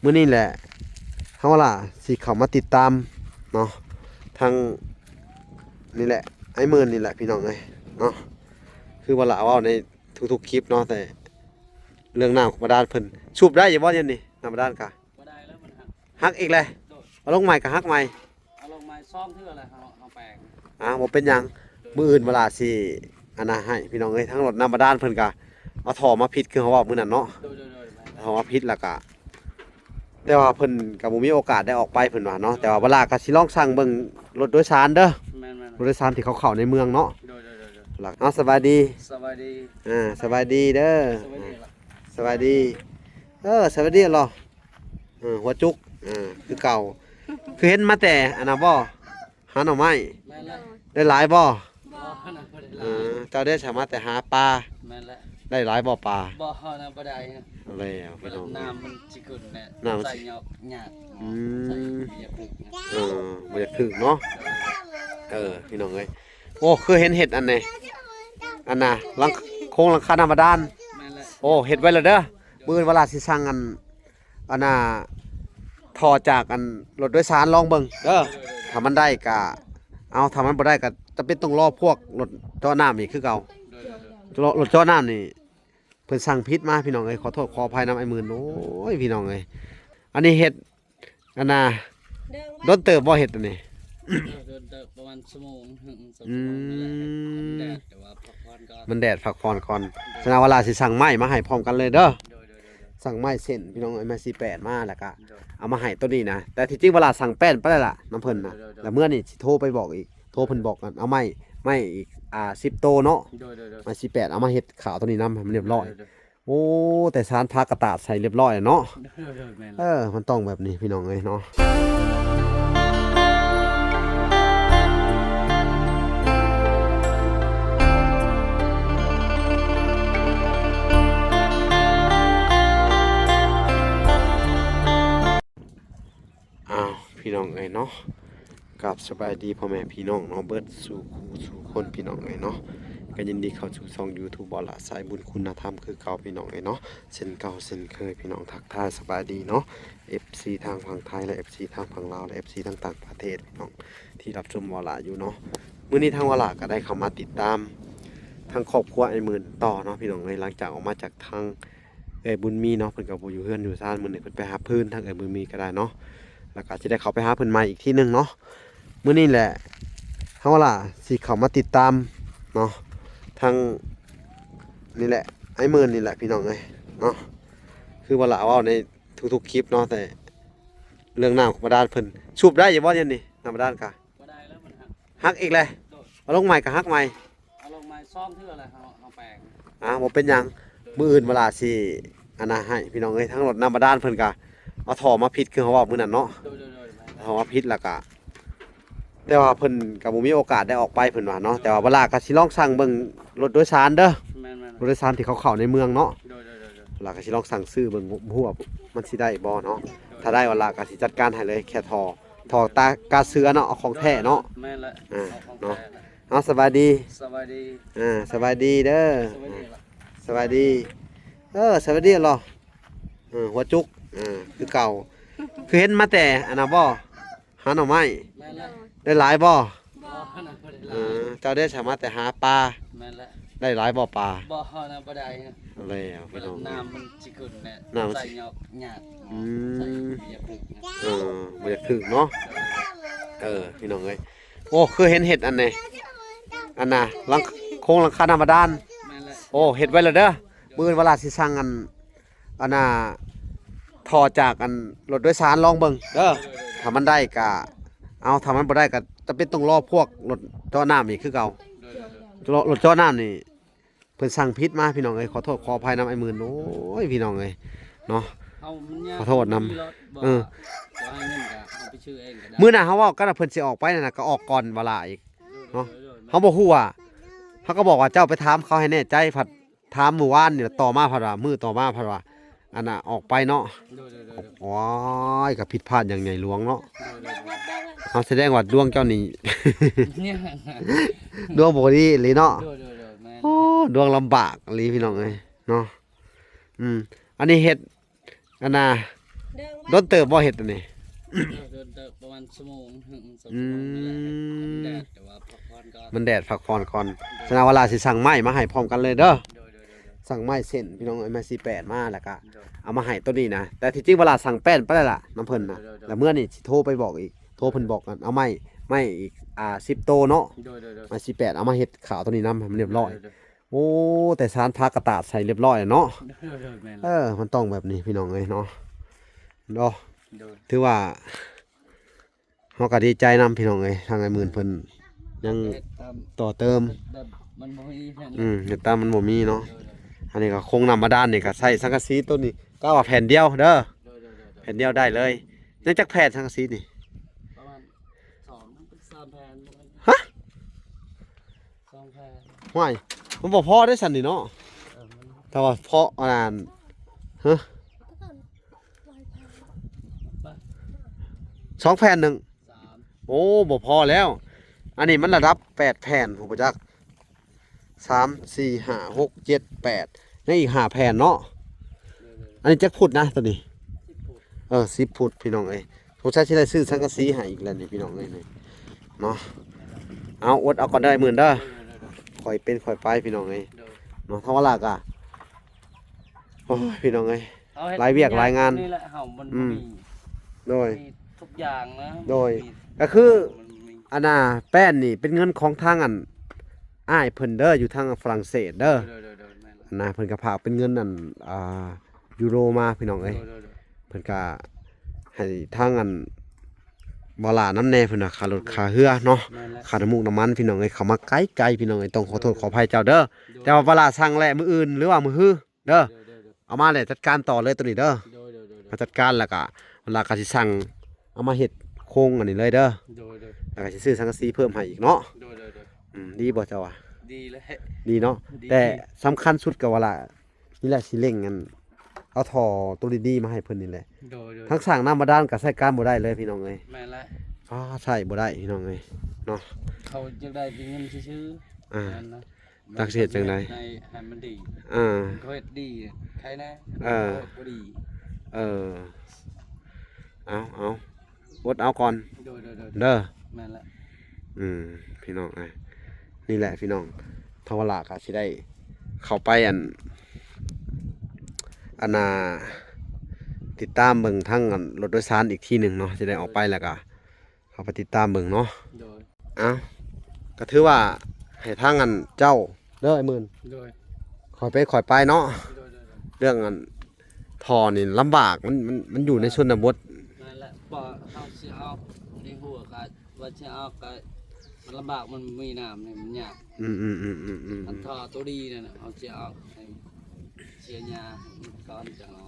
ມື້ນີ້ແຫຼະ ເຮົາລະຊິເຂົ້າມາຕິດຕາມເນາະ ທາງນີ້ແຫຼະ ອ້າຍໝື່ນນີ້ແຫຼະ ພີ່ນ້ອງເອີຍເນາະ. ຄືວ່າລະເວົ້າໃນທຸກໆຄລິບເນາະ ແຕ່ເລື່ອງນ້ຳບາດານເພິ່ນ ສູບໄດ້ຢູ່ບໍ່ດຽວນີ້? ນ້ຳບາດານກະ ບໍ່ໄດ້ແລ້ວ ມັນຫັກ ຫັກອີກແລ້ວ. ໂດຍ ເອົາລົງໃໝ່ກະຫັກໃໝ່. ເອົາລົງມາສອງເທື່ອແລ້ວ ເຮົາ ເຮົາແປງ. ອ່າ ບໍ່ເປັນຫຍັງ. ໂດຍ ມື້ອື່ນເວລາຊິອັນນະໃຫ້ພີ່ນ້ອງເອີຍ ທາງລົດນ້ຳບາດານເພິ່ນກະເອົາທໍ່ມາຜິດ ຄືເຮົາເວົ້າມື້ນັ້ນເນາະ. ໂດຍໆໆ ແມ່ນ ເອົາທໍ່ມາຜິດ ແລ້ວກະ ແຕ່ວ່າເພິ່ນກະບໍ່ມີໂອກາດໄດ້ອອກໄປ ເພິ່ນວ່າເນາະ. ແຕ່ວ່າເວລາກະຊິລອງສັ່ງເບິ່ງລົດໂດຍສານເດີ. ແມ່ນໆ ລົດໂດຍສານທີ່ເຂົາເຂົ້າໃນເມືອງເນາະ. ໂດຍໆໆ ແລ້ວ ເອົາ ສະບາຍດີ. ສະບາຍດີ. ອ່າ ສະບາຍດີເດີ. ສະບາຍດີລະ. ສະບາຍດີ. ເອີ ສະບາຍດີລະ. ເອີ ຫົວຈຸກ ເອີ ຄືເກົ່າ. ຄືເຫັນມາແຕ່ອັນນະບໍ່? ຫາໜໍ່ໄມ້. ແມ່ນແລ້ວ. ໄດ້ຫຼາຍບໍ່? ບໍ່ ບໍ່ໄດ້ຫຼາຍ. ເອີ ເຈົ້າເດ້ ສາມາດແຕ່ຫາປາ. ແມ່ນແລ້ວ. ໄດ້ຫຼາຍບໍ່ປາ? ບໍ່ ເຮົານະບໍ່ໄດ້. ແລ້ວ ພີ່ນ້ອງ ນ້ຳມັນຊິຂຶ້ນແຫຼະ ນ້ຳມັນ ໃສ່ຍອກຍາກ. ອືມ ໃສ່ບໍ່ຢາກຖືກນະ. ເອີ ບໍ່ຢາກຖືກເນາະ. ເອີ ພີ່ນ້ອງເອີຍ ໂອ້ ຄືເຫັນເຮັດອັນນີ້ ອັນນະ ຫຼັງ ໂຄງຫຼັງຄານ້ຳບາດານ. ແມ່ນແລ້ວ. ໂອ້ ເຮັດໄວ້ແລ້ວເດີ. ມື້ອື່ນເວລາຊິສັ່ງອັນ ອັນນ່າ ທໍ່ຈາກອັນລົດໂດຍສານລອງເບິ່ງເດີ. ໂດຍໆໆ ຖ້າມັນໄດ້ກະເອົາ ຖ້າມັນບໍ່ໄດ້ກະຈຳເປັນຕ້ອງລໍພວກລົດເຈາະນ້ຳອີກຄືເກົ່າ. ໂດຍໆໆ ລົດເຈາະນ້ຳນີ້ເພິ່ນສັ່ງຜິດມາ ພີ່ນ້ອງເອີຍ. ຂໍໂທດຂໍອະໄພນຳອ້າຍໝື່ນ. ໂອ້ຍ ພີ່ນ້ອງເອີຍ ອັນນີ້ເຮັດ ອັນນ່າ ເດີງ ດົນເຕີບບໍ່ເຮັດອັນນີ້? ເອີ ໂດນເຕີບ ປະມານຊົ່ວໂມງ ອືມ ສອງຊົ່ວໂມງນີ້ແຫຼະ. ມັນແດດ ແຕ່ວ່າພັກຜ່ອນກ່ອນ ມັນແດດ ພັກຜ່ອນກ່ອນ. ໂດຍ ສະນັ້ນວ່າລະຊິສັ່ງໄມ້ມາໃຫ້ພ້ອມກັນເລີຍເດີ. ໂດຍໆໆໆ ສັ່ງໄມ້ເສັ້ນ ພີ່ນ້ອງເອີຍ ໄມ້ສີ່ແປດມາ ແລ້ວກະ ໂດຍ ເອົາມາໃຫ້ໂຕນີ້ນະ. ແຕ່ທີ່ຈິງວ່າລະສັ່ງແປ້ນໄປແລ້ວລະນຳເພິ່ນນະ. ໂດຍໆໆໆ ແລ້ວເມື່ອນີ້ຊິໂທໄປບອກອີກ ໂທເພິ່ນບອກກັນ ເອົາໄມ້ ໄມ້ອີກ ອ່າ ສິບໂຕເນາະ. ໂດຍໆໆ ໄມ້ສີ່ແປດ ເອົາມາເຮັດຂາວໂຕນີ້ນຳໃຫ້ມັນຮຽບຮ້ອຍ. ໂດຍໆໆ ໂອ້ ແຕ່ສານພາກະຕາດໃສ່ຮຽບຮ້ອຍແລ້ວເນາະ. ໂດຍໆໆ ແມ່ນ ເອີ ມັນຕ້ອງແບບນີ້ ພີ່ນ້ອງເອີຍເນາະ. ອ້າວ ພີ່ນ້ອງເອີຍເນາະ ກາບສະບາຍດີພໍ່ແມ່ພີ່ນ້ອງເນາະ ເບິດສູ່ຄູ່ສູ່ຄົນ ພີ່ນ້ອງເອີຍເນາະ. ກໍຍິນດີເຂົ້າສູ່ຊ່ອງຢູທູບ ບໍ່ລະສາຍບຸນຄຸນນະທຳຄືເກົ່າ ພີ່ນ້ອງເອີຍເນາະ. ເຊັ່ນເກົ່າເຊັ່ນເຄີຍ ພີ່ນ້ອງ ທັກທາຍສະບາຍດີເນາະ ເອັຟຊີ ທາງຝັ່ງໄທ ແລະ ເອັຟຊີ ທາງຝັ່ງລາວ ແລະ ເອັຟຊີ ທາງຕ່າງປະເທດ ພີ່ນ້ອງ ທີ່ຮັບຊົມວາລະຢູ່ເນາະ. ມື້ນີ້ທາງວາລະກໍໄດ້ເຂົ້າມາຕິດຕາມທາງຄອບຄົວອ້າຍໝື່ນຕໍ່ເນາະ ພີ່ນ້ອງເອີຍ. ຫຼັງຈາກອອກມາຈາກທາງເອື້ອຍບຸນມີເນາະ ເພິ່ນກໍບໍ່ຢູ່ເຮືອນຢູ່ຊານ ມື້ນີ້ເພິ່ນໄປຫາເພິ່ນ ທາງເອື້ອຍບຸນມີກໍໄດ້ເນາະ. ແລ້ວກໍຊິໄດ້ເຂົ້າໄປຫາເພິ່ນໃໝ່ອີກທີໜຶ່ງເນາະ. ມື້ນີ້ແຫຼະ ເຮົາລະຊິເຂົ້າມາຕິດຕາມເນາະ ທາງນີ້ແຫຼະ ອ້າຍໝື່ນນີ້ແຫຼະ ພີ່ນ້ອງເອີຍເນາະ. ຄືວ່າລະເວົ້າໃນທຸກໆຄລິບເນາະ ແຕ່ເລື່ອງນ້ຳບາດານເພິ່ນ ສູບໄດ້ຢູ່ບໍ່ດຽວນີ້? ນ້ຳບາດານກະ ບໍ່ໄດ້ແລ້ວ ມັນຫັກ ຫັກອີກແລ້ວ. ໂດຍ ເອົາລົງໃໝ່ກະຫັກໃໝ່. ເອົາລົງມາສອງເທື່ອແລ້ວ ເຮົາ ເຮົາແປງ. ອ່າ ບໍ່ເປັນຫຍັງ. ໂດຍ ມື້ອື່ນເວລາຊິອັນນະໃຫ້ ພີ່ນ້ອງເອີຍ ທາງລົດນ້ຳບາດານເພິ່ນກະເອົາທໍ່ມາຜິດ ຄືເຮົາເວົ້າມື້ນັ້ນເນາະ. ໂດຍໆໆ ແມ່ນ ເອົາທໍ່ມາຜິດ ແລ້ວກະ ແຕ່ວ່າເພິ່ນກະບໍ່ມີໂອກາດໄດ້ອອກໄປ ເພິ່ນວ່າເນາະ. ໂດຍ ແຕ່ວ່າເວລາກະຊິລອງສັ່ງເບິ່ງລົດໂດຍສານເດີ. ແມ່ນໆໆ ລົດໂດຍສານທີ່ເຂົາເຂົ້າໃນເມືອງເນາະ. ໂດຍໆໆໆ ແລ້ວກະຊິລອງສັ່ງຊື້ເບິ່ງ ບໍ່ຮູ້ວ່າມັນຊິໄດ້ບໍ່ເນາະ. ໂດຍໆໆ ຖ້າໄດ້ ເວລາກະຊິຈັດການໃຫ້ເລີຍ ແຄ່ທໍ່ ທໍ່ຕາກາເສືອເນາະ ເອົາຂອງແທ້ເນາະ. ໂດຍໆໆ ແມ່ນແຫຼະ ອ່າ ເອົາຂອງແທ້ແຫຼະເນາະ. ເອົາ ສະບາຍດີ ສະບາຍດີ ອ່າ ສະບາຍດີເດີ. ສະບາຍດີລະ ສະບາຍດີ. ເອີ ສະບາຍດີລະ. ເອີ ຫົວຈຸກ ເອີ ຄືເກົ່າ. ຄືເຫັນມາແຕ່ອັນນະບໍ່? ຫາໜໍ່ໄມ້. ແມ່ນແລ້ວ. ໄດ້ຫຼາຍບໍ່? ບໍ່ ບໍ່ໄດ້ຫຼາຍ. ເອີ ເຈົ້າເດ້ ສາມາດແຕ່ຫາປາ. ແມ່ນແລ້ວ. ໄດ້ຫຼາຍບໍ່ປາ? ບໍ່ ເຮົານະບໍ່ໄດ້. ແລ້ວ ນ້ຳມັນຊິຂຶ້ນແຫຼະ ນ້ຳມັນ ໃສ່ຍອກຍາກ. ອືມ ໃສ່ບໍ່ຢາກຖືກນະ. ເອີ ບໍ່ຢາກຖືກເນາະ. ເອີ ພີ່ນ້ອງເອີຍ ໂອ້ ຄືເຫັນເຮັດອັນນີ້ ອັນນ່າ ຫຼັງ ໂຄງຫຼັງຄານ້ຳບາດານ. ແມ່ນແລ້ວ. ໂອ້ ເຮັດໄວ້ແລ້ວເດີ. ມື້ອື່ນວາລະຊິສັ່ງອັນ ອັນນ່າ ທໍ່ຈາກອັນລົດໂດຍສານລອງເບິ່ງເດີ. ໂດຍໆໆ ຖ້າມັນໄດ້ກະເອົາ ຖ້າມັນບໍ່ໄດ້ກະຈຳເປັນຕ້ອງລໍພວກລົດເຈາະນ້ຳອີກຄືເກົ່າ. ໂດຍໆໆ ລົດ ລົດເຈາະນ້ຳນີ້ເພິ່ນສັ່ງຜິດມາ ພີ່ນ້ອງເອີຍ. ຂໍໂທດຂໍອະໄພນຳອ້າຍໝື່ນ. ໂອ້ຍ ພີ່ນ້ອງເອີຍເນາະ. ເຮົາມັນຍາກ ຂໍໂທດນຳ. ເອີ ບໍ່ໃຫ້ເງິນກະເຮົາໄປຊື້ເອງກະໄດ້. ມື້ໜ້າເຮົາເວົ້າກັນວ່າເພິ່ນຊິອອກໄປນັ້ນນະ ກະອອກກ່ອນວາລະອີກເນາະ. ໂດຍໆໆ ເຮົາບໍ່ຮູ້ວ່າ ເຮົາກໍບອກວ່າເຈົ້າໄປຖາມເຂົາໃຫ້ແນ່ໃຈ ພັດ ຖາມມື້ວານນີ້ ຕໍ່ມາພັດວ່າ ມື້ຕໍ່ມາພັດວ່າ ອັນນ່າ ອອກໄປເນາະ. ໂດຍໆໆໆ ໂອ້ຍ ກໍຜິດພາດຢ່າງໃຫຍ່ຫຼວງເນາະ. ໂດຍໆໆ ເຮົາ ສະແດງວ່າດວງເຈົ້ານີ້ ດວງບໍ່ດີອີ່ຫຼີເນາະ. ໂດຍໆໆ ແມ່ນ. ໂອ້ ດວງລຳບາກອີ່ຫຼີ ພີ່ນ້ອງເອີຍເນາະ. ອືມ ອັນນີ້ເຮັດ ອັນນ່າ ເດີງ ດົນເຕີບບໍ່ເຮັດອັນນີ້? ເອີ ໂດນເຕີບ ປະມານຊົ່ວໂມງໜຶ່ງ ສອງ ອືມ ຊົ່ວໂມງນີ້ແຫຼະ ມັນແດດ ແຕ່ວ່າພັກຜ່ອນກ່ອນ ມັນແດດ ພັກຜ່ອນກ່ອນ. ໂດຍ ສະນັ້ນວາລາຊິສັ່ງໄມ້ມາໃຫ້ພ້ອມກັນເລີຍເດີ. ໂດຍໆໆໆ ສັ່ງໄມ້ເສັ້ນ ພີ່ນ້ອງເອີຍ ໄມ້ສີ່ແປດມາ ແລ້ວກະ ໂດຍ ເອົາມາໃຫ້ໂຕນີ້ນະ. ແຕ່ທີ່ຈິງວາລາສັ່ງແປ້ນໄປແລ້ວລະ ນຳເພິ່ນນະ. ໂດຍໆໆໆ ແລ້ວເມື່ອນີ້ຊິໂທໄປບອກອີກ ໂທເພິ່ນບອກ ເອົາໄມ້ ໄມ້ອີກ ອ່າ ສິບໂຕເນາະ. ໂດຍໆໆ ໄມ້ສີ່ແປດ ເອົາມາເຮັດຂາວໂຕນີ້ນຳໃຫ້ມັນຮຽບຮ້ອຍ. ໂດຍໆໆ ໂອ້ ແຕ່ສານຜ້າກະຕາດໃສ່ຮຽບຮ້ອຍແລ້ວເນາະ. ໂດຍໆໆ ແມ່ນແລ້ວ ເອີ ມັນຕ້ອງແບບນີ້ ພີ່ນ້ອງເອີຍເນາະ ເນາະ. ໂດຍ ຖືວ່າເຮົາກໍດີໃຈນຳ ພີ່ນ້ອງເອີຍ ທາງອ້າຍໝື່ນເພິ່ນຍັງ ເຮັດຕາມ ຕໍ່ເຕີມ ແບບມັນບໍ່ມີແບບ ອືມ ເຮັດຕາມມັນບໍ່ມີເນາະ. ໂດຍໆ ອັນນີ້ກໍໂຄງນ້ຳບາດານນີ້ກໍໃຊ້ສັງກະສີໂຕນີ້ ກະວ່າແຜ່ນດຽວເດີ. ໂດຍໆໆໆ ແຜ່ນດຽວໄດ້ເລີຍ. ຍັງຈັກແຜ່ນສັງກະສີນີ້? ປະມານສອງ ສາມແຜ່ນ. ຮະ? ສອງແຜ່ນ. ຫ້ວຍ ມັນບໍ່ພໍເດ້ຊັ້ນນີ້ເນາະ. ເອີ ມັນ ຖ້າວ່າພໍອັນນັ້ນ ຮະ? ສອງແຜ່ນໜຶ່ງ ສາມ ໂອ້ ບໍ່ພໍແລ້ວ. ອັນນີ້ມັນລະດັບແປດແຜ່ນ ຮູ້ບໍ່ຈັກ ສາມ ສີ່ ຫ້າ ຫົກ ເຈັດ ແປດ ຍັງອີກຫ້າແຜ່ນເນາະ. ເອີ ອັນນີ້ຈັກຟຸດນະໂຕນີ້? ສິບຟຸດ. ເອີ ສິບຟຸດ ພີ່ນ້ອງເອີຍ. ສົງໄສຊິໄດ້ຊື້ສັງກະສີໃຫ້ອີກແລ້ວນີ້ ພີ່ນ້ອງເອີຍ ນີ້ເນາະ. ເອົາ ອົດເອົາກ່ອນເດີ ອ້າຍໝື່ນເດີ. ໂດຍໆໆໆ ຄ່ອຍເປັນຄ່ອຍໄປ ພີ່ນ້ອງເອີຍ ໂດຍ ເນາະ. ທາງວາລາກະ ໂອ້ຍ ພີ່ນ້ອງເອີຍ ເຮົາເຮັດ ຫຼາຍວຽກຫຼາຍງານ ນີ້ແຫຼະ ເຮົາມັນ ອືມ ບໍ່ມີ ໂດຍ ມີທຸກຢ່າງນະ ໂດຍ ມີ ກໍຄື ມັນມີ ອັນນ່າ ແປ້ນນີ້ເປັນເງິນຂອງທາງອັນ ອ້າຍເພິ່ນເດີ ຢູ່ທາງຝຣັ່ງເສດເດີ. ໂດຍໆໆ ແມ່ນແລ້ວ ອັນນ່າ ເພິ່ນກໍຝາກເປັນເງິນອັນ ອ່າ ຢູໂຣມາ ພີ່ນ້ອງເອີຍ. ໂດຍໆໆ ເພິ່ນກໍໃຫ້ທາງອັນ ວາລານຳແດ່ ເພິ່ນວ່າຄ່າລົດຄ່າເຮືອເນາະ. ແມ່ນແລ້ວ ຄ່ານ້ຳມູກນ້ຳມັນ ພີ່ນ້ອງເອີຍ ເຂົ້າມາໄກໆ ພີ່ນ້ອງເອີຍ ຕ້ອງຂໍໂທດ ໂດຍ ຂໍອະໄພເຈົ້າເດີ. ໂດຍ ແຕ່ວ່າວາລາສັ່ງແລ້ວ ມື້ອື່ນ ຫຼືວ່າມື້ຮືເດີ ໂດຍໆໆ ເອົາມາແລ້ວຈັດການຕໍ່ເລີຍໂຕນີ້ເດີ. ໂດຍໆໆໆ ມາຈັດການແລ້ວກະ ວາລາກະຊິສັ່ງເອົາມາເຮັດໂຄງອັນນີ້ເລີຍເດີ. ໂດຍໆ ແລ້ວກະຊິຊື້ສັງກະສີເພີ່ມໃຫ້ອີກເນາະ. ໂດຍໆໆ ອືມ ດີບໍ່ເຈົ້າວ່າ? ດີແລ້ວ ດີເນາະ ດີ ແຕ່ສຳຄັນສຸດກໍວ່າລະ ນີ້ແຫຼະ ຊິເລັ່ງອັນ ເອົາທໍ່ໂຕດີໆມາໃຫ້ເພິ່ນນີ້ແຫຼະ. ໂດຍໆ ທັງສ້າງນ້ຳບາດານກໍໃຊ້ການບໍ່ໄດ້ເລີຍ ພີ່ນ້ອງເອີຍ. ແມ່ນແລ້ວ ອ້າ ໃຊ້ບໍ່ໄດ້ ພີ່ນ້ອງເອີຍເນາະ. ເຂົາຢາກໄດ້ເປັນເງິນຊື່ໆ ອ່າ ນັ້ນນະ. ຈັກຊິເຮັດຈັ່ງໃດ ໃຫ້ ໃຫ້ມັນດີ ເອີ ເຂົາເຮັດດີໃຄແນ່ ເອີ ບໍ່ດີ ເອີ ເອົາ ເອົາ ອົດເອົາກ່ອນ ໂດຍໆໆ ເດີ ແມ່ນແຫຼະ ອືມ ພີ່ນ້ອງເອີຍ ນີ້ແຫຼະ ພີ່ນ້ອງ ທາງວາລາກໍຊິໄດ້ເຂົ້າໄປອັນ ອັນນ່າ ຕິດຕາມເບິ່ງທາງອັນລົດໂດຍສານອີກທີໜຶ່ງເນາະ ຊິໄດ້ອອກໄປແລ້ວກໍ ເຮົາໄປຕິດຕາມເບິ່ງເນາະ. ໂດຍ ເອົ້າ ກໍຖືວ່າໃຫ້ທາງອັນເຈົ້າເດີ ອ້າຍໝື່ນ ໂດຍ ຄ່ອຍເປັນຄ່ອຍໄປເນາະ. ໂດຍໆໆ ເລື່ອງອັນທໍ່ນີ້ລຳບາກ ມັນ ມັນ ມັນຢູ່ໃນຊົນນະບົດ ນັ້ນແຫຼະ ເພາະເຮົາຊິເອົາໃນຫົວກໍວ່າຊິເອົາກໍມັນລຳບາກ ມັນມີນ້ຳນີ້ມັນຍາກ. ອືມໆໆໆໆ ອັນທໍ່ໂຕດີນັ້ນນະ ເຮົາຊິເອົາໃຫ້ເສຍຫຍ້າກ່ອນຈັ່ງເອົາ.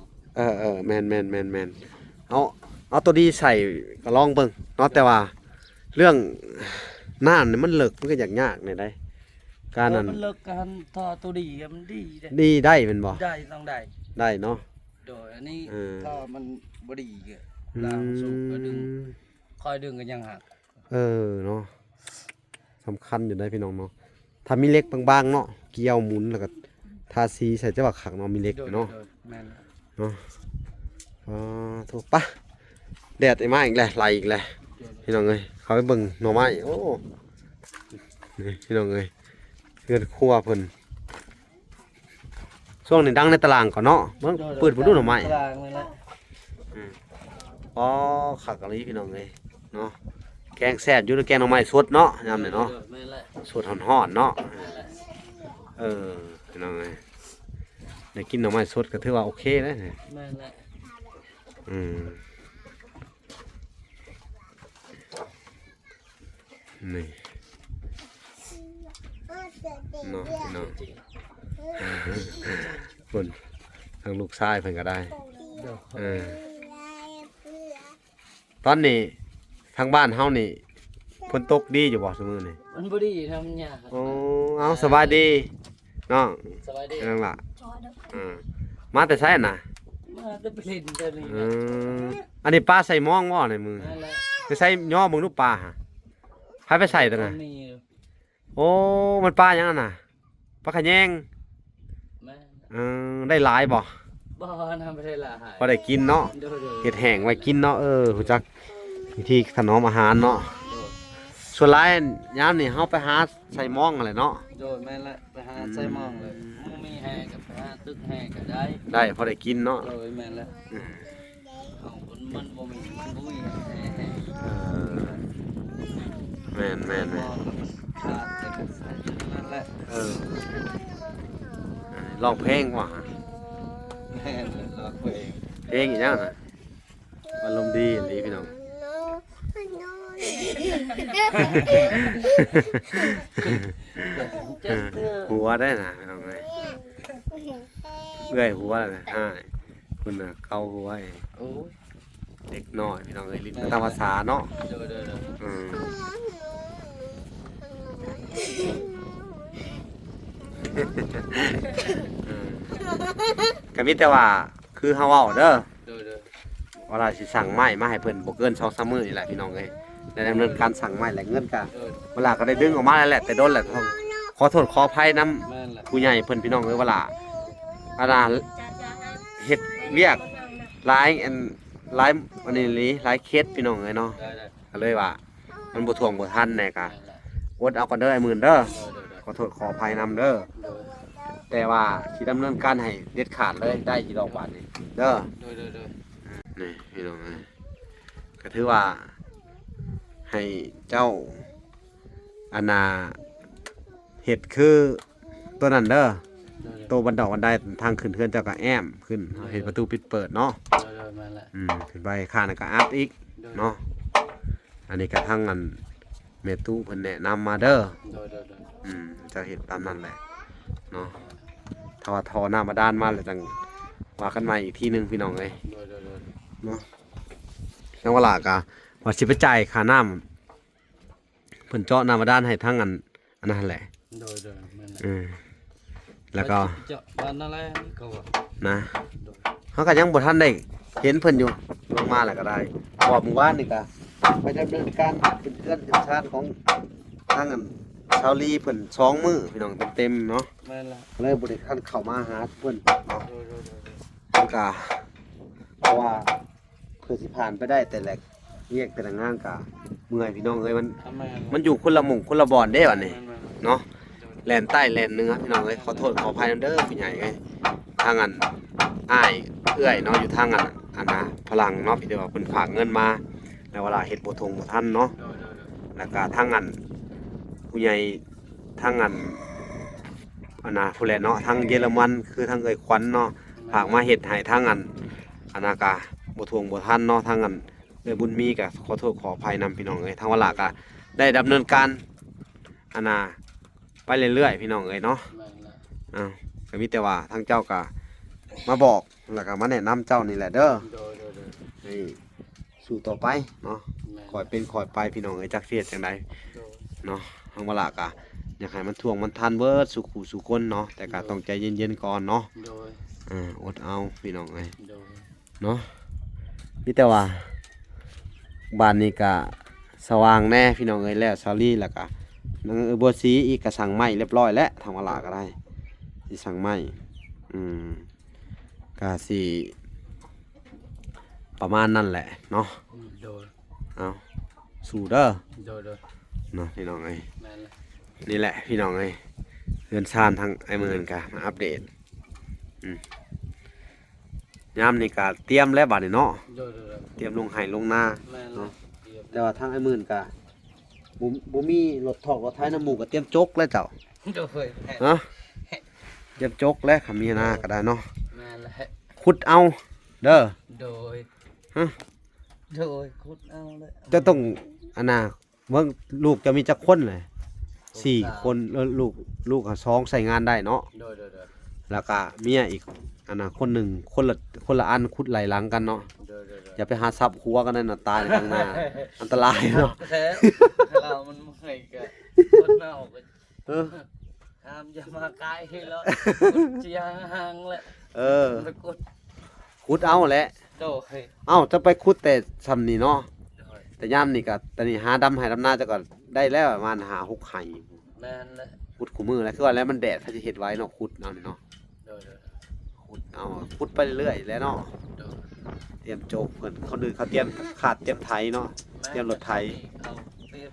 ເອີໆ ແມ່ນໆໆໆ ເອົາ ເອົາໂຕດີໃສ່ກໍລອງເບິ່ງເນາະ ແຕ່ວ່າເລື່ອງນ້ຳນີ້ມັນເລິກ ມັນກໍຍາກຍາກແດ່ໃດ ການນັ້ນ ໂອ້ ມັນເລິກ ການທໍ່ໂຕດີມັນດີເດ້ ດີໄດ້ແມ່ນບໍ່? ໄດ້ ຕ້ອງໄດ້ ໄດ້ເນາະ. ໂດຍ ອັນນີ້ ເອີ ຖ້າມັນບໍ່ດີກໍ ອືມ ລາງສູບກໍດຶງ ຄ່ອຍດຶງກໍຍັງຫັກ. ເອີເນາະ ສຳຄັນຢູ່ໄດ໋ພີ່ນ້ອງເນາະ ຖ້າມີເຫຼັກບາງໆເນາະ ກ່ຽວໝູນແລ້ວກໍທາສີໃສ່ ຈະວ່າຄັກເນາະ ມີເຫຼັກເນາະ. ໂດຍໆ ແມ່ນແລ້ວເນາະ. ອ່າ ໂທ້ ປະ ແດດມາອີກແລ້ວ ໄຫຼອີກແລ້ວ ໂດຍໆ ພີ່ນ້ອງເອີຍ ເຂົ້າໄປເບິ່ງໜໍ່ໄມ້. ໂອ້ ນີ້ພີ່ນ້ອງເອີຍ ເຮືອນຄົວເພິ່ນ ຊ່ວງນີ້ດັງໃນຕະຫຼາງກ່ອນເນາະ ເບິ່ງ ໂດຍໆ ເປີດເບິ່ງດູໜໍ່ໄມ້ ຕະຫຼາງນີ້ແຫຼະ. ອືມ ອໍ ຄັກອີ່ຫຼີພີ່ນ້ອງເອີຍເນາະ ແກງແຊບຢູ່ ແກງໜໍ່ໄມ້ສົດເນາະ ຍາມນີ້ເນາະ. ໂດຍໆ ແມ່ນແຫຼະ ສົດຮ້ອນໆເນາະ. ແມ່ນແຫຼະ ເອີ ພີ່ນ້ອງເອີຍ ໄດ້ກິນໜໍ່ໄມ້ສົດກໍຖືວ່າໂອເຄແລ້ວ. ແມ່ນແຫຼະ ອືມ. ນີ້ເນາະ ພີ່ນ້ອງ ເພິ່ນ ທາງລູກຊາຍເພິ່ນກໍໄດ້ ໂດຍ ເອີ ຕອນນີ້ທາງບ້ານເຮົານີ້ຝົນຕົກດີຢູ່ບໍ່ຊຸມື້ນີ້? ມັນບໍ່ດີນະ ມັນຍາກ. ໂອ້ ເອົາ ສະບາຍດີ ນ້ອງ ສະບາຍດີ ນ້ອງຫຼ້າ ເອີ ມາແຕ່ໃສນະ? ມາແຕ່ໄປຫຼິ້ນແຖວນີ້. ເອີ ອັນນີ້ປາໃສ່ມອງບໍ່ໃນມື? ນັ້ນແຫຼະ ໄປໃສ່ຍໍເບິ່ງດູປາຫະ ໃຜໄປໃສ່ຕົວນັ້ນ? ໂອ້ ມັນປາຫຍັງຫັ້ນນະ? ປາຂະແຍງ. ແມ່ນ ເອີ ໄດ້ຫຼາຍບໍ່? ບໍ່ນະ ບໍ່ໄດ້ລະຫາຍ ພໍໄດ້ກິນເນາະ. ໂດຍໆ ເຮັດແຫ້ງໄວ້ກິນເນາະ. ເອີ ຮູ້ຈັກວິທີຖະໜອມອາຫານເນາະ. ໂດຍ ສ່ວນຫຼາຍຍາມນີ້ເຮົາໄປຫາໃສ່ມອງຫັ້ນແຫຼະເນາະ. ໂດຍ ແມ່ນແຫຼະ ໄປຫາໃສ່ມອງເລີຍ. ອືມ ບໍ່ມີແຮ່ກໍໄປຫາຕຶກແຮ່ກໍໄດ້ ໄດ້ພໍໄດ້ກິນເນາະ. ໂດຍ ແມ່ນແຫຼະ. ອືມ ເຮົາມັນ ມັນບໍ່ມີ ມັນບໍ່ມີແຮ່. ເອີ ແມ່ນໆໆ ມອງກໍມັນຂາດ ແຕ່ກໍໃສ່ນັ້ນແຫຼະ. ເອີ ຮ້ອງເພງບໍ່? ແມ່ນແຫຼະ ຮ້ອງເພງ. ເພງອີຫຍັງນະ? ອາລົມດີອີ່ຫຼີພີ່ນ້ອງ. ຫົວໄດ້ນະພີ່ນ້ອງເອີຍ. ເອື້ອຍຫົວແລ້ວນະ ອ້າຍ ພຸ້ນນະ ເກົາຫົວ. ໂອ້ຍ ເດັກນ້ອຍພີ່ນ້ອງເອີຍ ຫຼິ້ນຕາມພາສາເນາະ. ໂດຍໆໆ ອືມ ເອີ ກໍມີແຕ່ວ່າຄືເຮົາເວົ້າເດີ. ໂດຍໆ ເວລາຊິສັ່ງໄມ້ມາໃຫ້ເພິ່ນບໍ່ເກີນສອງສາມມື້ນີ້ແຫຼະພີ່ນ້ອງເອີຍ. ໄດ້ດຳເນີນການສັ່ງໄມ້ແຫຼະ ເງິນກະ ໂດຍ ເວລາກໍໄດ້ດຶງອອກມາແລ້ວແຫຼະ ແຕ່ດົນແຫຼະ. ຂໍໂທດຂໍອະໄພນຳ ແມ່ນແຫຼະ ຜູ້ໃຫຍ່ເພິ່ນພີ່ນ້ອງເອີຍ. ເວລາ ອັນນ່າ ເຮັດວຽກຫຼາຍ ອັນ ຫຼາຍ ອັນນີ້ອີ່ຫຼີ ຫຼາຍເຂດພີ່ນ້ອງເອີຍເນາະ. ໄດ້ໆ ກໍເລີຍວ່າ ມັນບໍ່ຖ້ວງບໍ່ທັນແດ່ກະ ແມ່ນແຫຼະ ອົດເອົາກ່ອນເດີອ້າຍໝື່ນເດີ. ໂດຍໆໆ ຂໍໂທດຂໍອະໄພນຳເດີ. ໂດຍ ແຕ່ວ່າຊິດຳເນີນການໃຫ້ເດັດຂາດເລີຍ ໄດ້ຢູ່ດອກບາດນີ້ເດີ. ໂດຍໆໆ ນີ້ພີ່ນ້ອງເອີຍ ກໍຖືວ່າໃຫ້ເຈົ້າ ອັນນ່າ ເຮັດຄືໂຕນັ້ນເດີ. ໂດຍໆ ໂຕບັນດອກບັນໄດທາງຂຶ້ນເຮືອນເຈົ້າກໍແອ້ມຂຶ້ນ ໂດຍໆ ເຮັດປະຕູປິດເປີດເນາະ. ໂດຍໆ ແມ່ນແຫຼະ. ອືມ ຂຶ້ນໄປຂ້າງນັ້ນກໍອັດອີກ ໂດຍ ເນາະ. ອັນນີ້ກໍທາງອັນແມ່ຕູ້ເພິ່ນແນະນຳມາເດີ. ໂດຍໆໆ ອືມ ເຈົ້າເຮັດຕາມນັ້ນແຫຼະເນາະ. ຖ້າວ່າທໍ່ນ້ຳບາດານມາແລ້ວ ຈັ່ງວ່າກັນໃໝ່ອີກທີໜຶ່ງພີ່ນ້ອງເອີຍ. ໂດຍໆໆ ເນາະ. ທາງວາລາກໍວ່າຊິໄປຈ່າຍຄ່ານ້ຳ ເພິ່ນເຈາະນ້ຳບາດານໃຫ້ທາງອັນ ອັນນັ້ນແຫຼະ. ໂດຍໆ ແມ່ນແຫຼະ. ເອີ ແລ້ວກໍ ເຈາະບ້ານນັ້ນແຫຼະ ເຂົາວ່ານະ. ໂດຍ ເຮົາກໍຍັງບໍ່ທັນໄດ້ເຫັນເພິ່ນຢູ່ ລົງມາແລ້ວກໍໄດ້ ເພາະວ່າມື້ວານນີ້ກໍໄປດຳເນີນການຂຶ້ນເຮືອນຂຶ້ນຊານຂອງທາງອັນຊາວລີເພິ່ນສອງມື້ພີ່ນ້ອງ ເຕັມໆເນາະ. ແມ່ນແຫຼະ ກໍເລີຍບໍ່ໄດ້ທັນເຂົ້າມາຫາເພິ່ນເນາະ. ໂດຍໆໆ ມັນກໍ ເພາະວ່າ ເພື່ອຊິຜ່ານໄປໄດ້ແຕ່ລະວຽກແຕ່ລະງານກະເມື່ອຍພີ່ນ້ອງເອີຍ. ມັນ ອ່າ ແມ່ນ ມັນຢູ່ຄົນລະໝ່ອງຄົນລະບ່ອນເດ້ບັດນີ້ ແມ່ນໆໆ ເນາະ. ໂດຍ ແລ່ນໃຕ້ແລ່ນເໜືອພີ່ນ້ອງເອີຍ. ຂໍໂທດຂໍອະໄພນຳເດີຜູ້ໃຫຍ່ເອີຍ. ທາງອັນອ້າຍເອື້ອຍເນາະ ຢູ່ທາງອັນ ອັນນ່າຝຣັ່ງເນາະ ທີ່ວ່າເພິ່ນຝາກເງິນມາ ແລ້ວເວລາເຮັດບໍ່ທົ່ງບໍ່ທັນເນາະ. ໂດຍໆໆ ແລ້ວກະທາງອັນຜູ້ໃຫຍ່ ທາງອັນ ອັນນ່າ ຜູ້ແຫຼະເນາະ ທາງເຢຍລະມັນ ຄືທາງເອື້ອຍຂວັນເນາະ ແມ່ນ ຝາກມາເຮັດໃຫ້ທາງອັນ ອັນນ່າກະບໍ່ຖ້ວງບໍ່ທັນເນາະ. ທາງອັນເອື້ອຍບຸນມີກະຂໍໂທດຂໍອະໄພນຳພີ່ນ້ອງເອີຍ. ທາງວາລາກະໄດ້ດຳເນີນການ ອັນນ່າ ໄປເລື້ອຍໆ ພີ່ນ້ອງເອີຍເນາະ. ແມ່ນແຫຼະ. ເອົ້າ ກໍມີແຕ່ວ່າທາງເຈົ້າກະມາບອກ ແລ້ວກະມາແນະນຳເຈົ້ານີ້ແຫຼະເດີ. ໂດຍໆໆ ໃຫ້ ສູ້ຕໍ່ໄປເນາະ. ແມ່ນ ຄ່ອຍເປັນຄ່ອຍໄປພີ່ນ້ອງເອີຍ ຈັກຊິເຮັດຈັ່ງໃດ. ໂດຍ ເນາະ. ທາງວາລາກະຢາກໃຫ້ມັນຖ້ວງມັນທັນເບິດສູ່ຄູ່ສູ່ຄົນເນາະ ແຕ່ກະ ໂດຍ ຕ້ອງໃຈເຢັນໆກ່ອນເນາະ. ໂດຍ ເອີ ອົດເອົາພີ່ນ້ອງເອີຍ. ໂດຍ ເນາະ. ມີແຕ່ວ່າບ້ານນີ້ກະສະຫວ່າງແດ່ພີ່ນ້ອງເອີຍ. ແລ້ວຊາວລີ ແລ້ວກະນາງເອື້ອຍບົວສີອີກ ກະສັ່ງໄມ້ຮຽບຮ້ອຍແລ້ວ. ທາງວາລາກະໄດ້ຊິສັ່ງໄມ້ ອືມ ກະຊິປະມານນັ້ນແຫຼະເນາະ. ອືມ ໂດຍ ເອົາ ສູ້ເດີ. ໂດຍໆ ເນາະ ພີ່ນ້ອງເອີຍ. ແມ່ນແຫຼະ. ນີ້ແຫຼະພີ່ນ້ອງເອີຍ ເຮືອນຊານທາງອ້າຍໝື່ນກະມາອັບເດດ. ອືມ ຍາມນີ້ກະຕຽມແລ້ວບາດນີ້ເນາະ. ໂດຍໆໆ ຕຽມລົງໄຮ່ລົງນາ. ແມ່ນແຫຼະ ເນາະ. ຕຽມ ແຕ່ວ່າທາງອ້າຍໝື່ນກະ ບໍ່ ບໍ່ມີລົດຖອກລົດໄຖນຳໝູ່ ກໍຕຽມຈົກແລ້ວເຈົ້າ. ໂດຍ ແມ່ນ ຮະ ຕຽມຈົກແລ້ວ ຄັນມີນາກໍໄດ້ເນາະ. ແມ່ນແຫຼະ. ຂຸດເອົາເດີ. ໂດຍ ຮະ ໂດຍ ຂຸດເອົາແຫຼະ. ເຈົ້າຕ້ອງ ອັນນ່າ ເບິ່ງລູກເຈົ້າມີຈັກຄົນແຫຼະ? ສາມ ສີ່ຄົນ. ເອີ ລູກ ລູກຫາສອງໃຊ້ງານໄດ້ເນາະ. ໂດຍໆໆ ແລ້ວກະເມຍອີກ ອັນນ່າ ຄົນໜຶ່ງ ຄົນລະ ຄົນລະອັນ ຂຸດໄລ່ຫຼັງກັນເນາະ. ໂດຍໆໆ ຢ່າໄປຫາສັບຫົວກັນນັ້ນນະ ຕາຍທາງໜ້າ ອັນຕະລາຍເນາະ. ແລ້ວ ລາວມັນເມື່ອຍກະ ຄົນເຮົາກໍ ເອີ ຫ້າມຢ່າມາໃກ້ເລີຍ ຂຸດຊິຫ່າງໆແຫຼະ. ເອີ ແລ້ວຂຸດ ຂຸດເອົາແຫຼະ. ໂດຍ ເອົ້າ ຈະໄປຂຸດແຕ່ຊ່ຳນີ້ເນາະ. ໂດຍ ແຕ່ຍາມນີ້ກະ ຕອນນີ້ຫາດຳໄຮ່ດຳນາ ເຈົ້າກໍໄດ້ແລ້ວປະມານຫ້າຫົກໄຮ່. ແມ່ນແຫຼະ. ຂຸດຄູ່ມື້ແຫຼະ ຄືວ່າແລ້ວ ມັນແດດ ໃຜຊິເຮັດໄຫວເນາະ ຂຸດເອົານີ້ເນາະ. ໂດຍໆ ຂຸດເອົາ ເອົາ ຂຸດໄປເລື້ອຍໆແຫຼະເນາະ. ໂດຍ ຕຽມໂຈກເພິ່ນ ຄົນອື່ນເຂົາຕຽມຄາດຕຽມໄຖເນາະ ແມ່ນ ຕຽມລົດໄຖ ເອົາ ຕຽມ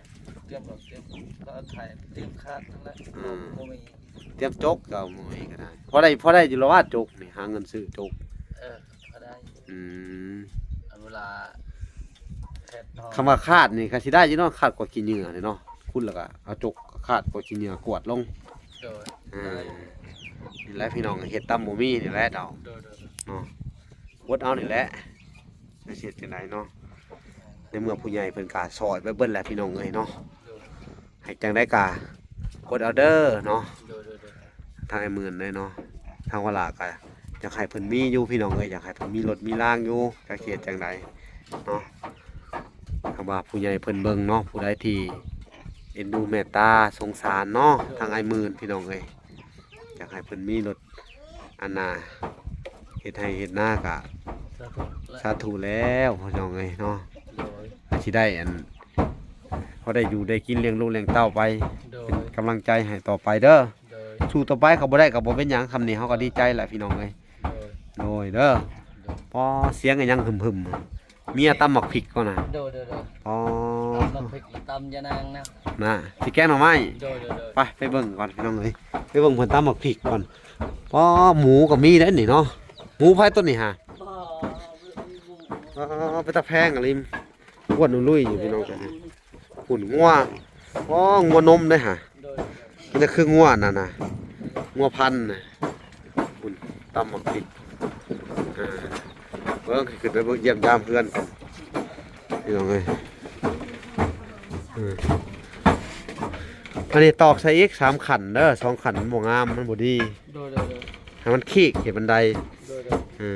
ຕຽມລົດ ຕຽມ ເຂົາໄຖ ຕຽມຄາດນັ້ນແຫຼະ. ອືມ ບໍ່ມີ ຕຽມໂຈກກໍບໍ່ມີກໍໄດ້ ພໍໄດ້ ພໍໄດ້ຢູ່ລະວ່າໂຈກນີ້ ຫາເງິນຊື້ໂຈກ. ເອີ ພໍໄດ້. ອືມ ອັນເວລາເຮັດເນາະ ຄຳວ່າຄາດນີ້ກໍຊິໄດ້ຢູ່ເນາະ ຄາດກວາດຂີ້ເຫຍື້ອນີ້ເນາະ ຂຸດແລ້ວກໍເອົາໂຈກຄາດກວາດຂີ້ເຫຍື້ອກວດລົງ. ໂດຍ ອືມ ໄດ້ ນີ້ແຫຼະພີ່ນ້ອງ ເຮັດຕຳບໍ່ມີນີ້ແຫຼະເຮົາ. ໂດຍໆ ເນາະ ອົດເອົານີ້ແຫຼະ ຈະເຮັດຈັ່ງໃດເນາະ ໃນເມື່ອຜູ້ໃຫຍ່ເພິ່ນກໍຊ່ອຍໄປເບິດແຫຼະພີ່ນ້ອງເອີຍເນາະ. ໂດຍ ໃຫ້ຈັ່ງໃດກໍກົດເອົາເດີເນາະ. ໂດຍໆໆ ທາງອ້າຍໝື່ນເດ້ເນາະ ທາງວາລາກໍຢາກໃຫ້ເພິ່ນມີຢູ່ພີ່ນ້ອງເອີຍ ຢາກໃຫ້ເພິ່ນມີລົດມີລາງຢູ່ ຈັກຊິເຮັດຈັ່ງໃດເນາະ. ຖ້າວ່າຜູ້ໃຫຍ່ເພິ່ນເບິ່ງເນາະ ຜູ້ໃດທີ່ເອັນດູແມ່ດຕາສົງສານເນາະ ໂດຍ ທາງອ້າຍໝື່ນພີ່ນ້ອງເອີຍ ຢາກໃຫ້ເພິ່ນມີລົດ ອັນນ່າ ເຮັດໄຮ່ເຮັດນາກະ ສາທຸແລ້ວ ສາທຸແລ້ວພີ່ນ້ອງເອີຍເນາະ. ໂດຍ ກະຊິໄດ້ອັນ ພໍໄດ້ຢູ່ໄດ້ກິນລ້ຽງລູກລ້ຽງເຕົ້າໄປ. ໂດຍ ເປັນກຳລັງໃຈໃຫ້ຕໍ່ໄປເດີ. ໂດຍ ສູ້ຕໍ່ໄປ ຄັນບໍ່ໄດ້ກໍບໍ່ເປັນຫຍັງ ສ່ຳນີ້ເຮົາກໍດີໃຈແລ້ວພີ່ນ້ອງເອີຍ. ໂດຍ ໂດຍເດີ. ໂດຍ ພໍ ສຽງອີຫຍັງຫຶມໆ ເມຍຕຳໝາກພິກກ່ອນນະ. ໂດຍໆໆ ອໍ ຕຳໝາກພິກ ຕຳຍານາງນະ ນະ ຊິແກງໜໍ່ໄມ້. ໂດຍໆໆ ໄປ ໄປເບິ່ງກ່ອນພີ່ນ້ອງເອີຍ ໄປເບິ່ງເພິ່ນຕຳໝາກພິກກ່ອນ. ອໍ ໝູກໍມີເດ້ນີ້ເນາະ ໝູໃຜຕົວນີ້ຫະ. ອໍ ເປັນຕາແພງອີ່ຫຼີ ອ້ວນລຸຍຢູ່ພີ່ນ້ອງເອີຍ. ພຸ້ນງົວ ອໍ ງົວນົມເດ້ຫະ. ໂດຍ ມັນຈະຄືງົວອັນນັ້ນນະ ງົວພັນນະ. ພຸ້ນ ຕຳໝາກພິກ ເອີ ເບິ່ງ ຂຶ້ນໄປເບິ່ງ ຢ້ຽມຢາມເຮືອນກ່ອນພີ່ນ້ອງເອີຍ. ເອີ ອັນນີ້ຕອກໃສ່ອີກສາມຂັ້ນເດີ ສອງຂັ້ນມັນບໍ່ງາມ ມັນບໍ່ດີ. ໂດຍໆໆ ໃຫ້ມັນຄີກ ເຮັດບັນໄດ. ໂດຍໆ ເອີ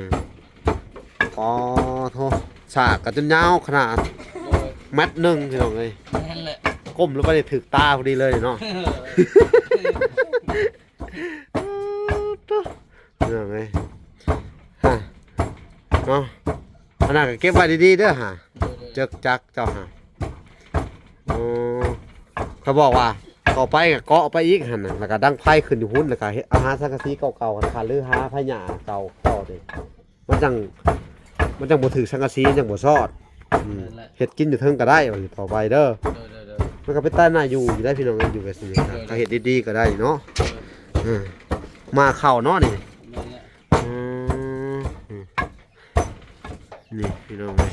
ອໍໂທ ສາກກໍຈົນຍາວຂະໜາດ ໂດຍ ແມັດໜຶ່ງພີ່ນ້ອງເອີຍ. ແມ່ນແຫຼະ ກົ້ມລົງໄປນີ້ຖືກຕາພໍດີເລີຍເນາະ. ພີ່ນ້ອງເອີຍ ຮະ ເນາະ ອັນນັ້ນກໍເກັບໄວ້ດີໆເດີຫະ. ໂດຍໆ ເຈິກຈັກເຈົ້າຫະ. ໂອ້ ເຂົາບອກວ່າຕໍ່ໄປກໍເກາະໄປອີກຫັ້ນນະ ແລ້ວກໍດັງໄຟຂຶ້ນຢູ່ພຸ້ນ ແລ້ວກໍເຮັດ ເອົາຫາສັງກະສີເກົ່າໆ ຫາຫຼືຫາໄຜຫຍ້າເກົ່າຕໍ່ເດ້ ມັນຈັ່ງ ມັນຈັ່ງບໍ່ຖືກສັງກະສີ ມັນຈັ່ງບໍ່ຊອດ. ອືມ ແມ່ນແຫຼະ ເຮັດກິນຢູ່ເທິງກໍໄດ້ ວ່າຊິເຂົ້າໄປເດີ. ໂດຍໆໆ ມັນກໍເປັນຕາໜ້າຢູ່ຢູ່ໄດ໋ພີ່ນ້ອງ ຢູ່ແບບນີ້ ໂດຍໆ ກໍເຮັດດີໆກໍໄດ້ເນາະ. ໂດຍ ເອີ ໝາເຂົ້າເນາະນີ້. ແມ່ນແຫຼະ ອືມ ນີ້ພີ່ນ້ອງເອີຍ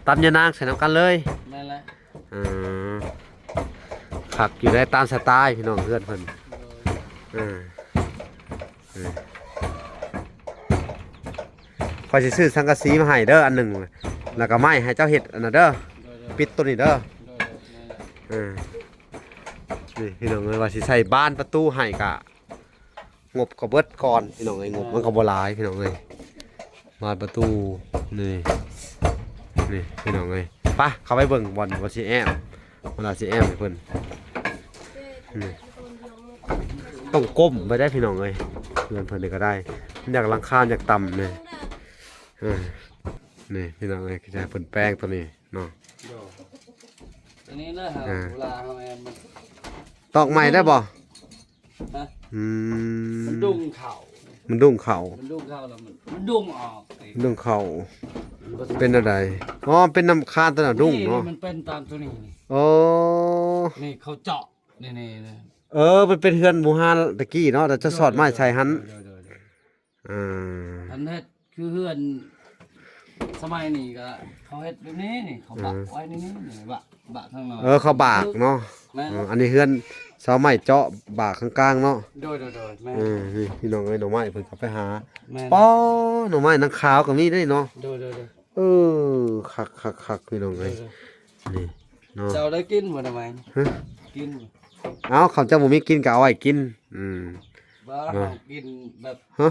ຕຳຍານາງໃສ່ນຳກັນເລີຍ. ແມ່ນແຫຼະ ເອີ ຄັກຢູ່ໄດ໋ ຕາມສະໄຕລ໌ພີ່ນ້ອງເຮືອນເພິ່ນ. ໂດຍ ເອີ ເອີ ຂ້ອຍຊິຊື້ສັງກະສີມາໃຫ້ເດີອັນໜຶ່ງ ແລ້ວກໍໄມ້ໃຫ້ເຈົ້າເຮັດອັນນັ້ນເດີ. ໂດຍໆ ປິດໂຕນີ້ເດີ. ໂດຍໆ ແມ່ນແຫຼະ ເອີ ນີ້ພີ່ນ້ອງເອີຍ ວ່າຊິໃສ່ບານປະຕູໃຫ້ກະ ງົບກໍເບິດກ່ອນພີ່ນ້ອງເອີຍ ງົບມັນກໍບໍ່ຫຼາຍພີ່ນ້ອງເອີຍ. ບານປະຕູ ນີ້ ນີ້ພີ່ນ້ອງເອີຍ ໄປ ເຂົ້າໄປເບິ່ງບ່ອນວ່າຊິແອ້ມ ເວລາຊິແອ້ມໃຫ້ເພິ່ນ. ນີ້ ຕ້ອງກົ້ມໄປໄດ້ພີ່ນ້ອງເອີຍ ເຮືອນເພິ່ນນີ້ກໍໄດ້ ມັນຢາກຫຼັງຄາຢາກຕ່ຳນີ້. ເອີ ນີ້ພີ່ນ້ອງເອີຍ ຈະໃຫ້ເພິ່ນແປງຕົວນີ້ເນາະ. ໂດຍ ຕົວນີ້ນະ ອ່າ ເວລາເຮົາແອ້ມມັນ ຕອກໃໝ່ໄດ້ບໍ່? ຮະ? ອືມ ມັນດຸງເຂົ້າ ມັນດຸງເຂົ້າ ມັນດຸງເຂົ້າແລ້ວມັນ ມັນດຸງອອກ ມັນດຸງເຂົ້າ. ມັນບໍ່ ເປັນແນວໃດ? ອໍ ເປັນນຳຄານຕົວນັ້ນດຸງເນາະ ນີ້ມັນເປັນຕາມຕົວນີ້ນີ້. ອໍ ນີ້ເຂົາເຈາະ ນີ້ໆ ເອີ ມັນເປັນເຮືອນບູຮານຕະກີ້ເນາະ ແຕ່ຈະສອດໄມ້ໃສ່ຫັ້ນ. ໂດຍໆໆ ອ່າ ອັນເຮັດ ຄືເຮືອນສະໄໝນີ້ກໍເຂົາເຮັດແບບນີ້ນີ້ ເຂົາບາກ ເອີ ໄວ້ໃນນີ້ນີ້ ບາກ ບາກທາງນອກ. ເອີ ເຂົາບາກເນາະ. ແມ່ນ ເອີ ອັນນີ້ເຮືອນຊາວໄມ້ເຈາະບາກຂ້າງກາງເນາະ. ໂດຍໆໆ ແມ່ນ. ເອີ ນີ້ພີ່ນ້ອງເອີຍ ໜໍ່ໄມ້ເພິ່ນກໍໄປຫາ. ແມ່ນ. ປ້ອ ໜໍ່ໄມ້ນາງຂາວກໍມີເດ້ເນາະ. ໂດຍໆໆ ເອີ ຄັກໆໆ ພີ່ນ້ອງເອີຍ. ໂດຍໆ ນີ້ເນາະ. ເຈົ້າໄດ້ກິນບໍ່ໜໍ່ໄມ້? ຮະ? ກິນ. ເອົ້າ ເຂົາເຈົ້າບໍ່ມີກິນກໍເອົາໄວ້ກິນ. ອືມ ວ່າ ເນາະ ເຮົາກິນແບບ ຮະ?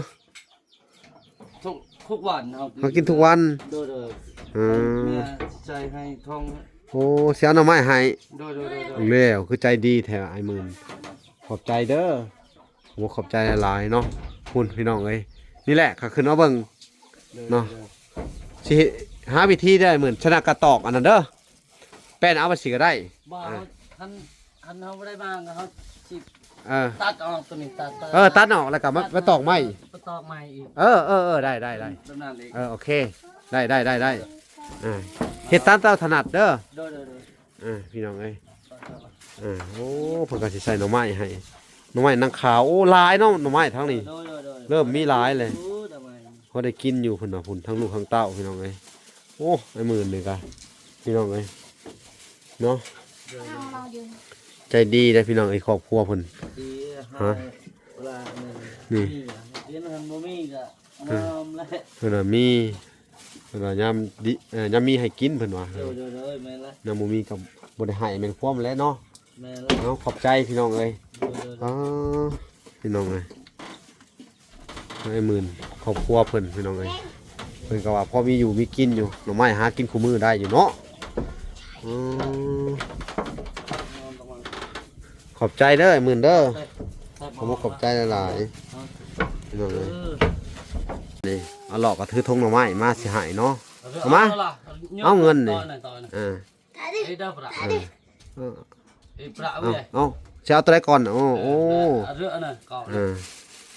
ທຸກ ທຸກວັນເຮົາກິນ ເຮົາກິນທຸກວັນ. ໂດຍໆ ເອີ ເອົາເມຍໃສ່ໃຫ້ທ້ອງ. ໂອ້ ຊິເອົາໜໍ່ໄມ້ໃຫ້. ໂດຍໆໆໆ ແລ້ວຄືໃຈດີແທ້ອ້າຍໝື່ນ ຂອບໃຈເດີ. ໂອ້ ຂອບໃຈຫຼາຍໆເນາະ. ພຸ້ນພີ່ນ້ອງເອີຍ ນີ້ແຫຼະ ຂ້ອຍຂຶ້ນມາເບິ່ງ ໂດຍໆ ເນາະ. ຊິຫາວິທີໄດ້ ມື້ຊະນະກະຕອກອັນນັ້ນເດີ ແປ້ນເອົາໄປຊິກໍໄດ້. ບໍ່ ອ່າ ຄັນ ຄັນເຮົາບໍ່ໄດ້ມາ ເຮົາຊິ ເອີ ຕັດອອກໂຕນີ້ ຕັດ ເອີ ຕັດອອກ ແລ້ວກໍມາ ມາຕອກໃໝ່ ມາຕອກໃໝ່ອີກ ເອີ ເອີ ເອີ ໄດ້ ໄດ້ ໄດ້ ປະມານນີ້ ເອີ ໂອເຄ ໄດ້ ໄດ້ ໄດ້ ໄດ້ ອ່າ ເຮັດຕາມເຈົ້າຖະໜັດເດີ ໂດຍ ໂດຍ ໂດຍ ອ່າ ພີ່ນ້ອງເອີຍ ອ່າ ໂອ້ ເພິ່ນກໍຊິໃສ່ໜໍ່ໄມ້ໃຫ້ ໜໍ່ໄມ້ນາງຂາວ ໂອ້ ຫຼາຍເນາະ ໜໍ່ໄມ້ທາງນີ້ ໂດຍ ໂດຍ ໂດຍ ເລີ່ມມີຫຼາຍແລ້ວ ໂອ້ ໜໍ່ໄມ້ ພໍໄດ້ກິນຢູ່ ເພິ່ນວ່າພຸ້ນ ທັງລູກທັງເຕົ້າ ພີ່ນ້ອງເອີຍ ໂອ້ ໄອ້ໝື່ນນີ້ກະ ພີ່ນ້ອງເອີຍ ເນາະ ໂດຍ ໂດຍ ໃຈດີເດ້ ພີ່ນ້ອງເອີຍ ຄອບຄົວເພິ່ນ ດີ ຮະ ໃຫ້ເວລາ ນີ້ ມີ ກິນ ຄັນບໍ່ມີກໍ ເອີ ຍອມແຫຼະ ເພິ່ນວ່າມີ ເພິ່ນວ່າຍາມດີ ເອີ ຍາມມີໃຫ້ກິນ ເພິ່ນວ່າ ໂດຍ ໂດຍ ໂດຍ ແມ່ນລະ ຍາມບໍ່ມີກໍບໍ່ໄດ້ໃຫ້ ແມ່ນຄວາມແຫຼະເນາະ ແມ່ນລະ ເອົາ ຂອບໃຈ ພີ່ນ້ອງເອີຍ ໂດຍ ໂດຍ ອໍ ພີ່ນ້ອງເອີຍ ໄອ້ໝື່ນ ຄອບຄົວເພິ່ນ ພີ່ນ້ອງເອີຍ ເພິ່ນກໍວ່າພໍມີຢູ່ມີກິນຢູ່ ໜໍ່ໄມ້ຫາກິນຄູ່ມື້ໄດ້ຢູ່ເນາະ ອືມ ຂອບໃຈເດີ ໄອ້ໝື່ນເດີ ຂອບອົກຂອບໃຈຫຼາຍໆ ພີ່ນ້ອງເອີຍ ນີ້ ອາຫຼອກກໍຖືຖົງໜໍ່ໄມ້ມາຊິໃຫ້ເນາະ ເອົາມາ ເອົາເງິນນີ້ ອ່າ ເອີ ເອົາ ຊິເອົາຕົວໃດກ່ອນ ໂອ້ ເອີ ໂອ້ ເດີ ເອີ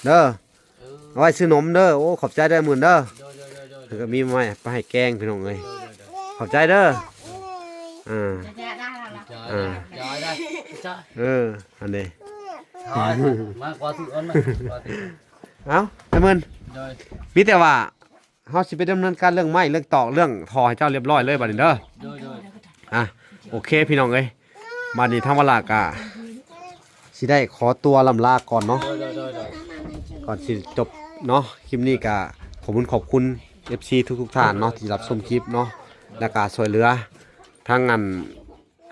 ເອົາໄວ້ຊື້ນົມເດີ ໂອ້ ຂອບໃຈເດີໝື່ນເດີ ໂດຍ ໂດຍ ໂດຍ ໂດຍ ເພິ່ນກໍມີມາໃຫ້ ໄປໃຫ້ແກງ ພີ່ນ້ອງເອີຍ ໂດຍ ໂດຍ ໂດຍ ຂອບໃຈເດີ ອ່າ ອ່າ ເອີ ອັນນີ້ ມາກວ່າຖືເອົາມາ ເອົ້າ ໄອ້ໝື່ນ ໂດຍ ມີແຕ່ວ່າ ເຮົາຊິໄປດຳເນີນການເລື່ອງໄມ້ເລື່ອງຕອກເລື່ອງທໍ່ໃຫ້ເຈົ້າລຽບຮ້ອຍເລີຍບັດນີ້ເດີ ໂດຍ ໂດຍ ອ່ະ ໂອເຄ ພີ່ນ້ອງເອີຍ ບັດນີ້ທາງວາລະກະຊິໄດ້ຂໍຕົວລ່ຳລາກ່ອນເນາະ ໂດຍ ໂດຍ ໂດຍ ໂດຍ ກ່ອນຊິຈົບເນາະ ຄລິບນີ້ກະຂອບຄຸນຂອບຄຸນ ເອັຟຊີ ທຸກໆທ່ານເນາະ ທີ່ຮັບຊົມຄລິບເນາະ ແລ້ວກະຊ່ວຍເຫຼືອທາງອັນ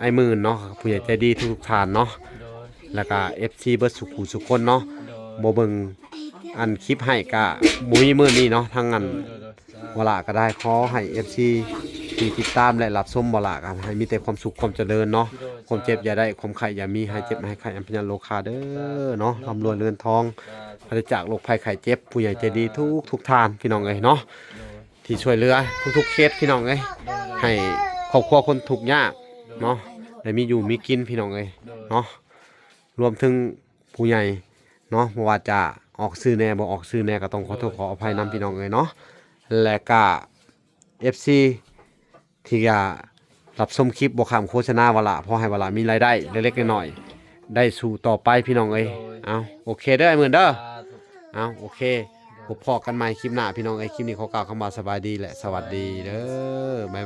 ອ້າຍໝື່ນເນາະ ຜູ້ໃຫຍ່ໃຈດີທຸກໆທ່ານເນາະ ໂດຍ ແລ້ວກະເອັຟຊີເບິດສູ່ຜູ້ສູ່ຄົນເນາະ ໂດຍ ບໍ່ເບິ່ງອັນຄລິບໃຫ້ກະບໍ່ມີມື້ນີ້ເນາະ ທັງອັນ ໂດຍ ໂດຍ ໂດຍ ສາທຸ ບໍ່ຫຼ້າກະໄດ້ ຂໍໃຫ້ເອັຟຊີທີ່ຕິດຕາມ ແລະ ຮັບຊົມບໍ່ຫຼ້າກະໃຫ້ມີແຕ່ຄວາມສຸກຄວາມຈະເລີນເນາະ ໂດຍ ຄວາມເຈັບຢ່າໄດ້ ຄວາມໄຂ້ຢ່າມີ ໃຫ້ເຈັບໃຫ້ໄຂ້ອັນພະຍາດໂລຄາເດີເນາະ ສາທຸ ຮ່ຳລວຍເງິນທອງ ໂດຍ ປາສະຈາກໂລກໄພໄຂ້ເຈັບ ຜູ້ໃຫຍ່ໃຈດີທຸກໆທ່ານ ພີ່ນ້ອງເອີຍເນາະ ໂດຍ ທີ່ຊ່ວຍເຫຼືອທຸກໆເຄສ ພີ່ນ້ອງເອີຍ ໂດຍ ໃຫ້ຄອບຄົວຄົນທຸກຍາກເນາະ ໂດຍ ໄດ້ມີຢູ່ມີກິນ ພີ່ນ້ອງເອີຍ ໂດຍ ເນາະ ລວມເຖິງຜູ້ໃຫຍ່ເນາະ ບໍ່ວ່າຈະອອກຊື່ແດ່ ບໍ່ອອກຊື່ແດ່ ກໍຕ້ອງຂໍໂທດ ໂດຍ ຂໍອະໄພນຳ ພີ່ນ້ອງເອີຍເນາະ ແລະກະເອັຟຊີທີ່ຈະຮັບຊົມຄລິບບໍ່ຂ້າມໂຄສະນາວາລະ ພໍໃຫ້ວາລະມີລາຍໄດ້ເລັກໆນ້ອຍໆ ໄດ້ສູ້ຕໍ່ໄປ ພີ່ນ້ອງເອີຍ ໂດຍ ເອົາ ໂອເຄເດີ ອ້າຍໝື່ນເດີ ສາທຸ ເອົາ ໂອເຄ ໂດຍ ພົບພໍ້ກັນໃໝ່ຄລິບໜ້າ ພີ່ນ້ອງເອີຍ ຄລິບນີ້ຂໍກ່າວຄຳວ່າສະບາຍດີ ແລະ ສະຫວັດດີເດີ ບາຍບາຍ.